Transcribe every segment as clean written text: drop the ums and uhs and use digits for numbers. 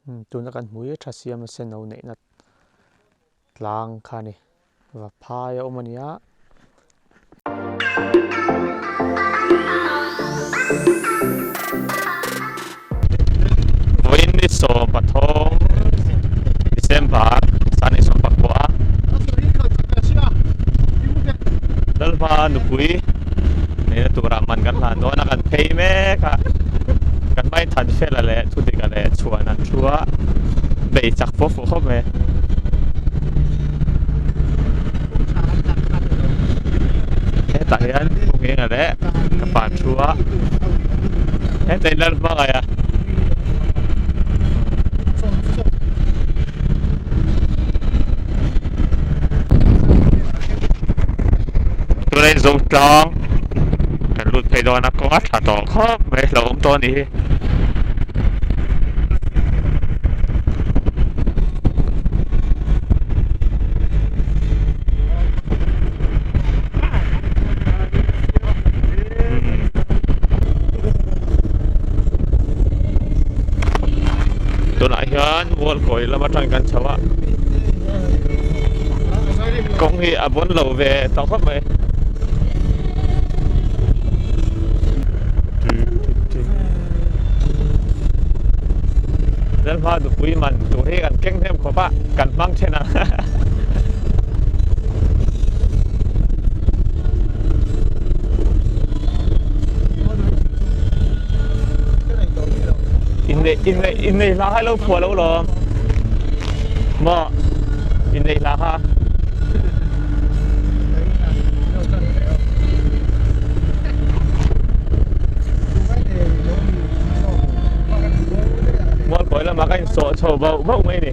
Tuna kan hmuh hi tha siam a sen no neihna tlang kha a ni vaphai a awm a ni a. Vawiin ni 13 December sani 19 Lalpa nupui neihna turah man kan hlan dawn a kan phei mek a kan hmain than fela leh thudika leh chhuan an thu a bei chak pawh fuh khawp mai. Hetah hian Pu Ngenga leh ka pa an thu a hetah in lal hmangaih a. Tunah in zo tlang kan lut phei dawn a kawng a tha tawh khawp mai hlauhawm tawh a nih hi. Tunah hian mual kawi lam atang kan chho a kawng hi a bawn lo ve tawh khawp mai. Lalhma nupui man tur hi kan keng hnem khawp a kan hmang then ang. Innei innei innei hla kha ilo phuah lo lawm maw innei hla kha. Mualkawi lamah ka insawh chho bauh bauh mai a ni.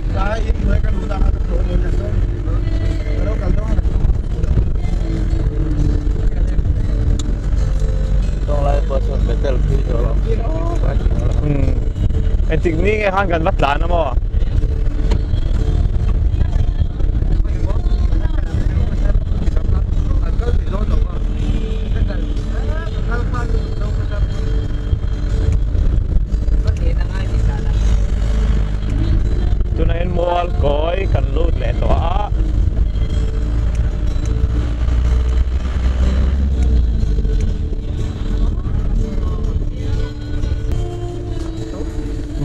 Engtik ni nge khan kan va tlan a maw? Tunah hian mual kawi kan lut leh tawh a.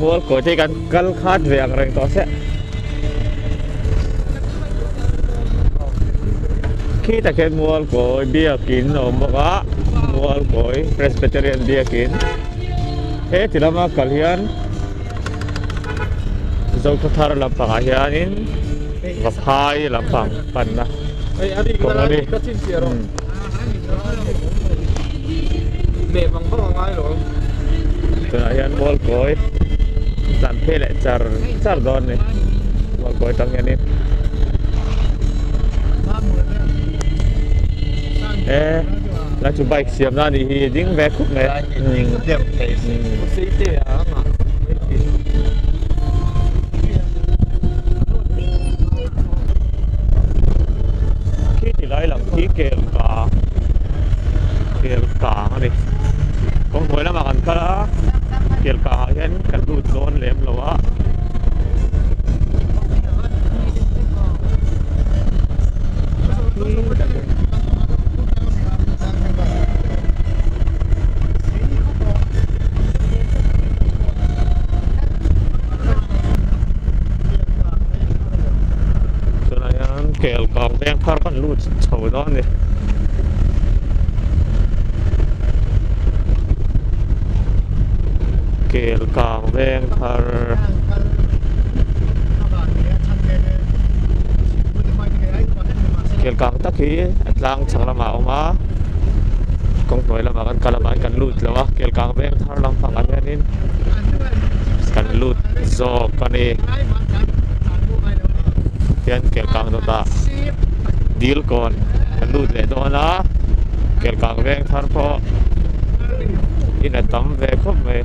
Mual kawi te hi kan kal khat ve ang reng tawh se. Khi tak hian Mualkawi biakin a awm bawk a Mualkawi Presbyterian biakin he ti lama kal hian Zokhawthar lampangah hianin Vaphai lampang panna kawng a ni. Tunah hian Mualkawi tlan phei leh char char dawn a ni Mualkawi tang hianin e lai chu bike siam na anih hi ding ve khup mai Khi ti lai lam khi kel kang kel kang a ni kawng hnuai lamah kan kal a kel kang ah hian kan lut dawn lem lo a. Tunah hian kel kang veng thar kan lut chho dawn a ni. Kel kang veng thar. Kel kang tak hi a tlang chhak lamah a awm a kawng hnuai lamah kan kal avangin kan lut lo a kel kang veng thar lampangah hianin kan lut zawk a ni tihian kel kang dawtah dil kawn kan lut leh dawn a kel kang veng thar pawh in a tam ve khawp mai.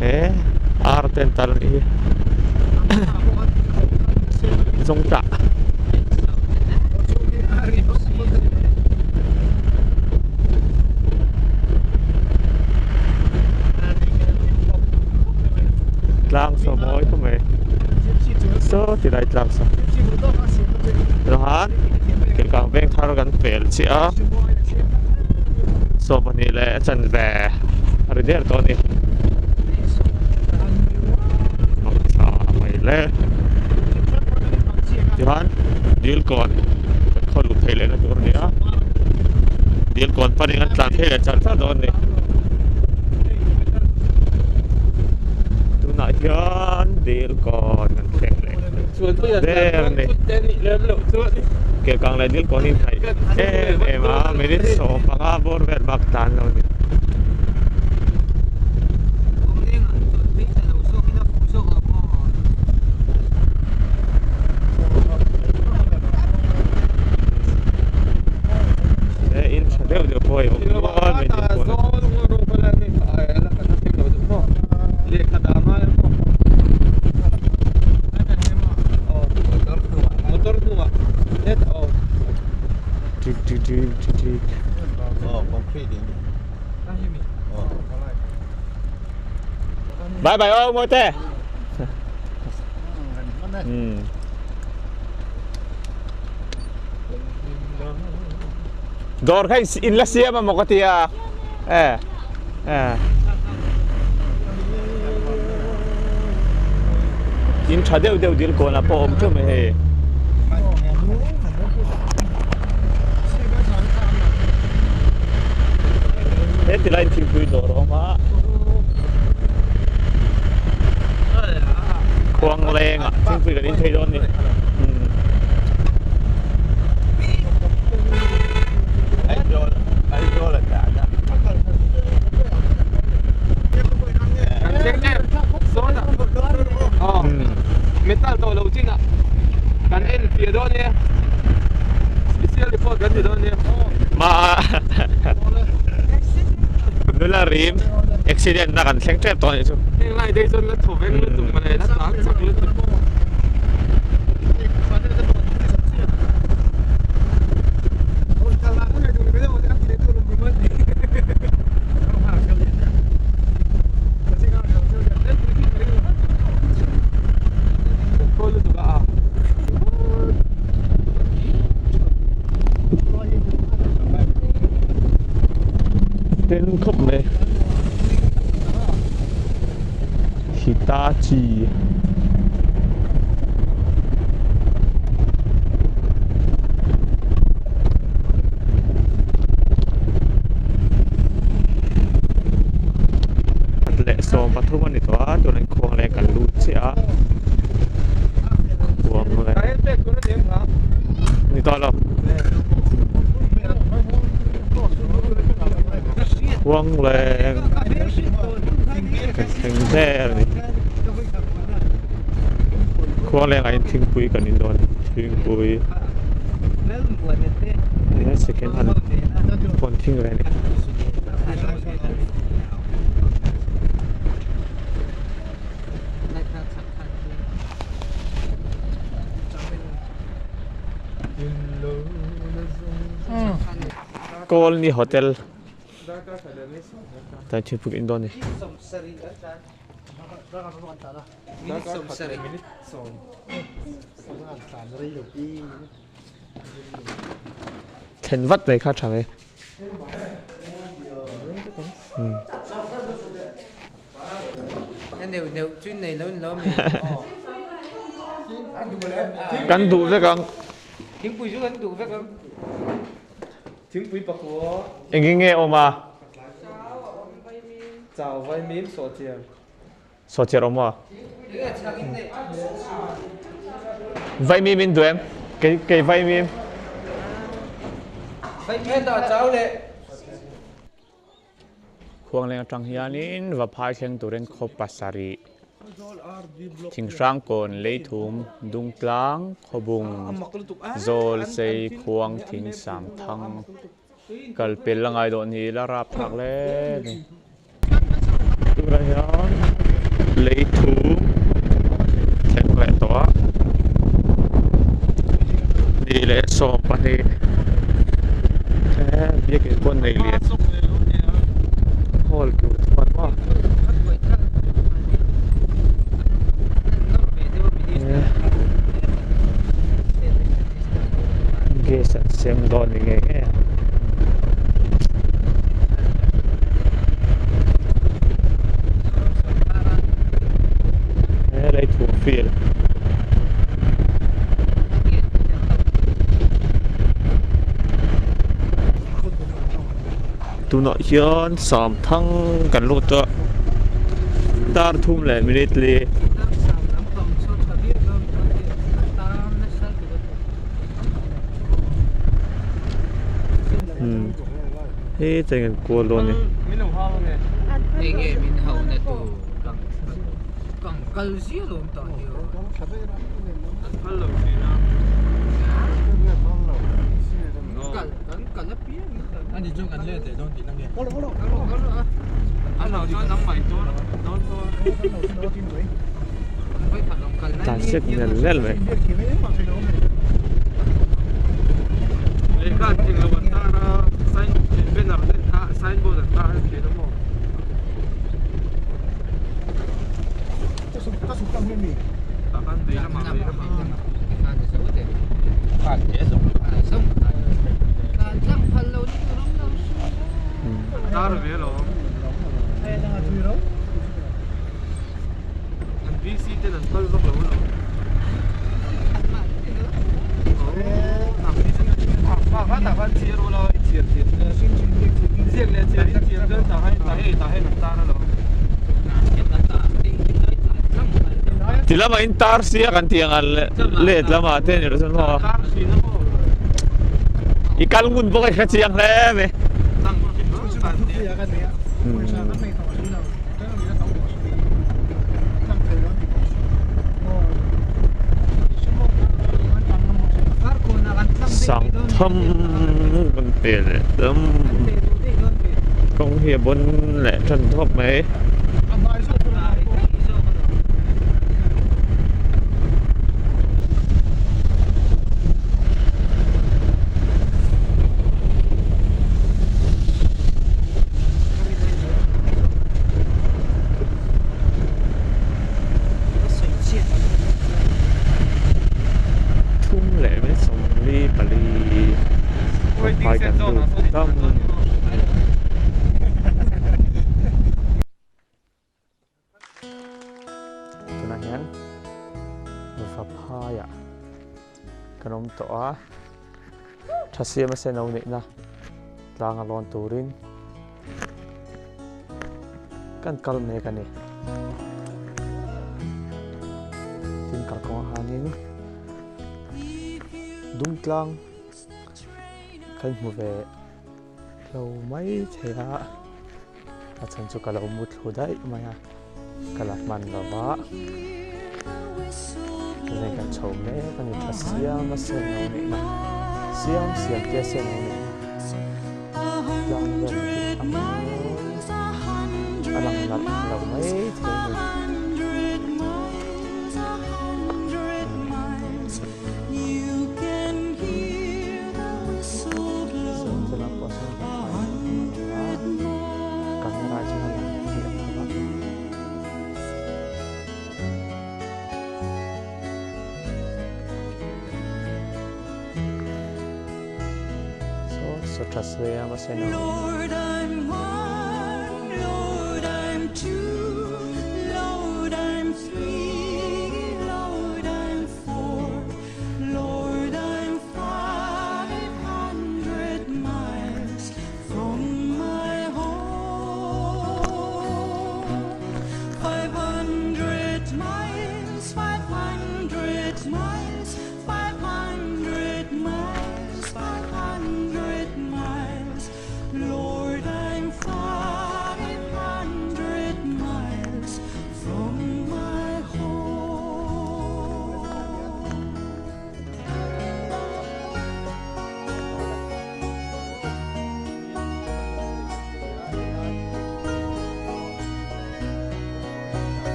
He ar ten tal a nih hi zawngtah. Ti lai tlang saw Tunah Kelkang veng thar kan pel chiah a sawmpahnih leh a chanve a ri der tawh a ni mang tha mai le tichuan Dilkawn kan khaw luh theih lehna tur a ni a Dilkawn panin an tlan phei leh char char dawn a ni tunah hian Dilkawn kan thleng leh. Der a ni. Kelkang leh Dilkawn hi hnaih em em a, minute 15 bawr vel bak tan lo a ni. He in tha deuh deuh pawh a awm nual mai Dilkawn ah. Bye bye aw mawi te. Dawr kha in la siam a maw ka ti a. Eh. Eh. In tha deuh deuh dil kawnah pawh awm theuh mai hei. He ti laiin thingpui dawr a awm a. Khuang lengah thingpui kan in thei dawn a ni. Metal tawh lo chin ah kan en fia dawn e special report kan ti dawn e ma nula rim accident na kan thleng tep tawh anih chu heng lai te chuan la thaw vek lutuk mawle la tlan chak lutuk. Ten khawp mai Hitachi. Khat leh 13 a ni tawh a tunah khuang leh kan lut chiah a khuang leh ni tawh lo khuang leh kan thleng der a ni khuang lengah hian thingpui kan in dawn thingpui he second hand phone thing ve a ni. Colony hotel tlai thingpui kan in dawn a ni. Thlen vat mai kha tha mai. Kan duh vek ang. Engin nge awm a? Sawhchiar awm a? Vaimim in duh em? Kei kei vaimim. Khuangleng atang hianin Vaphai thleng turin khaw pasarih Thinghrangkawn Leithum Dungtlang Khawbung Zawl Sei Khuang Thing Samthang Kal pel a ngai dawn hi la rap thlak hle a ni. Tunah hian lei thu thleng leh tawh a ni leh 12 he biakin pawh nei lian hall tur chuan maw. Case an sem dawn ni ngei ngei a. He lei thum field. Tunah hian Samthang kan lut a, dar thum leh minute li. He cheng an kual dawn a ni. Tlan set nel nel mai. Ti lamah in tar sia kan tih ang a let lamah te ni lo chuan maw i kal ngun bawk a i hre chiang hle mai. Sangtham kan pe leh dam kawng hi a bawn leh tan thawp mai. Thum leh mai sawmli pali phai kan lut dam. Tunah hian nufa phaiah kan awm tawh a, tha siam a sen lo neihna tlang a lawn turin kan kal mek a ni. Tin kalkawngah hianin dum tlang kan hmu ve lo mai thei a. A chhan chu ka lo mu thlu daih mai a, ka la hman lo va, tunah kan chho mek a ni tha siam a sen lo nih na, siam siam te a sen lo nih na, tlang vel hi a mawi a lang nalh lo mai thei a ni. Saw pawh sawn kan hmai camera chuan a lang fiah lo va. Saw saw tha siam a sen ang.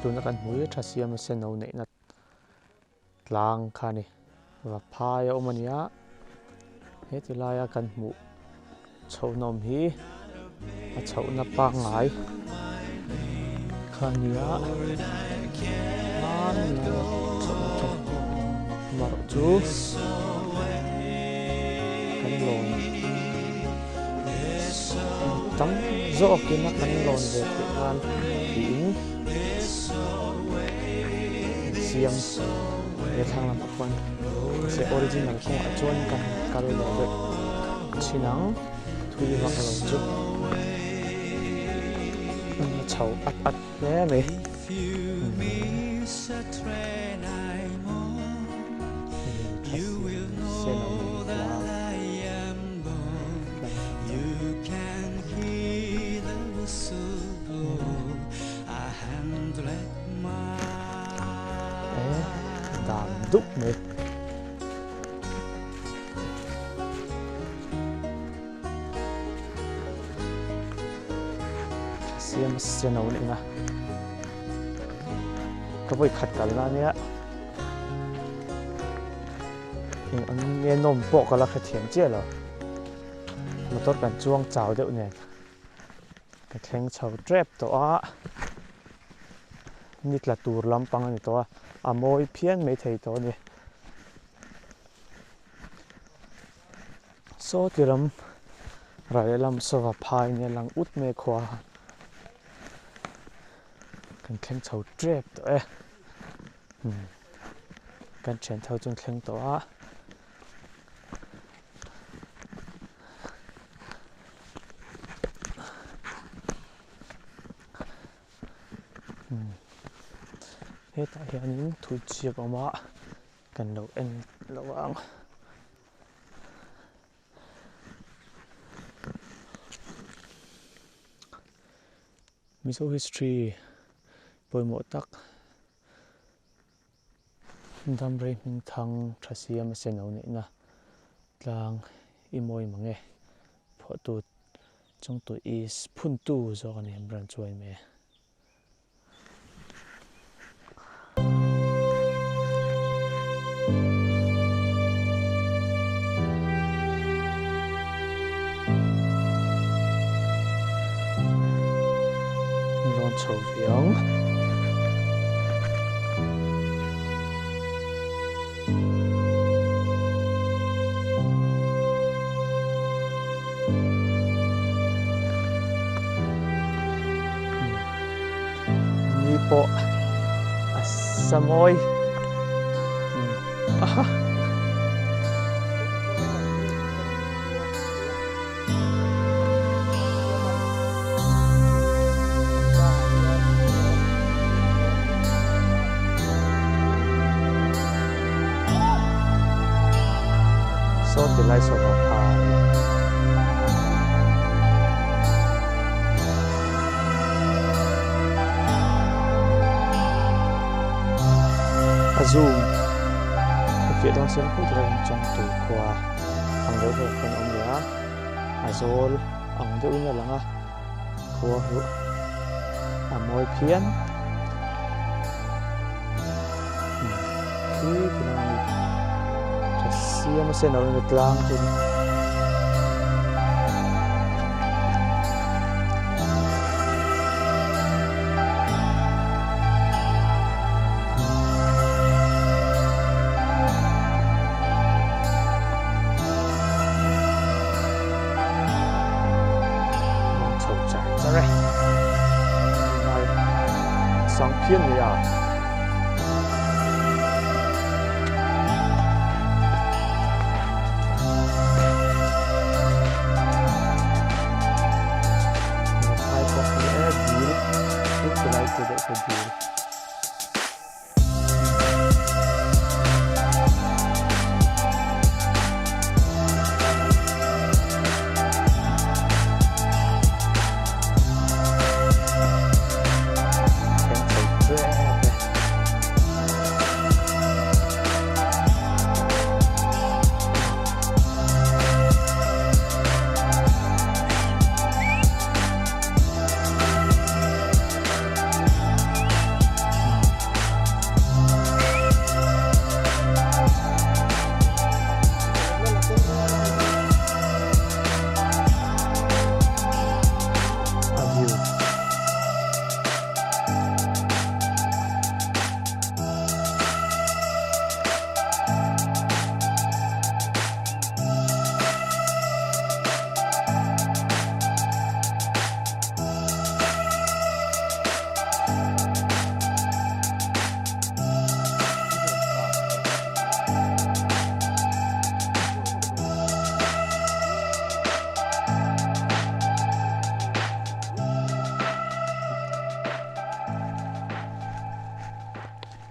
Tuna kan hmuh hi tha siam a sen no neihna tlang kha a ni va phai a awm a nia heti laia kan hmuh chhohna awm hi a chhohna pangngai kha a nia. Hmanlai chhohna te amaherawh chu kan lawn tam zawkin a kan lawn ve theih nan tiin an siam he thlang lamah khuan mahse original kawngah chuan kan kal leh daih thin ang thui vak lo chu a chho at at hle mai. Dan dup mai. Siam sen a awm a ka vawi khat kal na ania eng ang nge nawm pawh ka la hrethiam chiah lo motor kan chuang chau deuh nen ka thleng chho tep tawh a ni tla tur lampang a ni tawh a a mawi phian maithei tawh a ni. Saw ti lam ral lehlam sava phai nia lang ut mai a khua kan thleng chho tep tawh e umm kan thian tho chu an thleng tawh a. Umm hetah hianin thuchiak a awm a. Kan lo en lo ang. Mizo history pawimawh tak Damrei hming thang tha siam a sen lo neihna tlang i mawi mang e phuahtu Chawngtu East phuntu zawk a ni branch yma. Rawn chho viau. Ni pawh a sa mawi aha. Saw ti lai sawva phai. A zoom a fiah dawn sen khut reng chuan tui khua ang deuh deuh khan a awm leh a, a zawl ang deuhin a lang a, khua hi a mawi phian. Khi ti lang a ni. Tha siam a sen a awm tlang chu. Chho char char e. Sang phian mai a.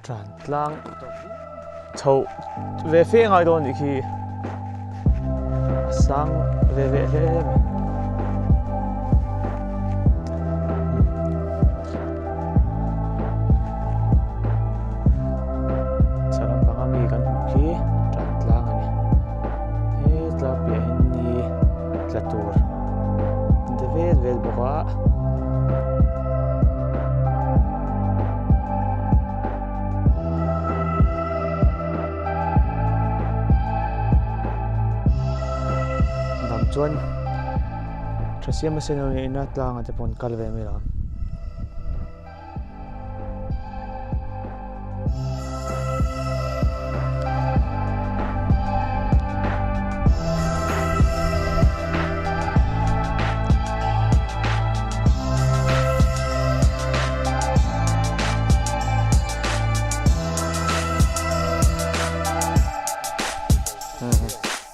Tan tlang chho ve fe ngai dawn nih khi a sang ve ve hle mai. Chho lampang a mi kan hmuh khi tan tlang a ni. He tlang piah hi ni tla tur an ti vel vel bawk a. Dam chuan tha siam a sen lo nia tlangah te pawh an kal ve mai lo ang.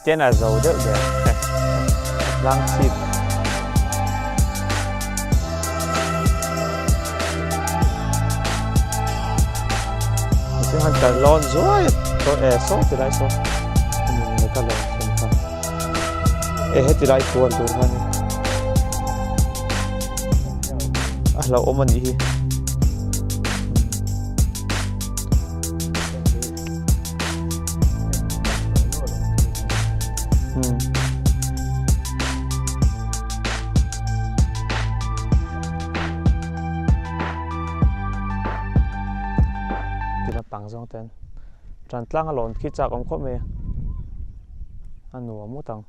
Ten a zo deuh der tlang chhip. Mihring han kal lawn zuai a saw ti lai saw hemi ka lawn chhun kha e heti lai kual tur kha a ni a hlauhawm a nih hi. Ti lampang zawng ten tan tlang a lawn khi chak awm khawp mai a a nuam ngawt ang.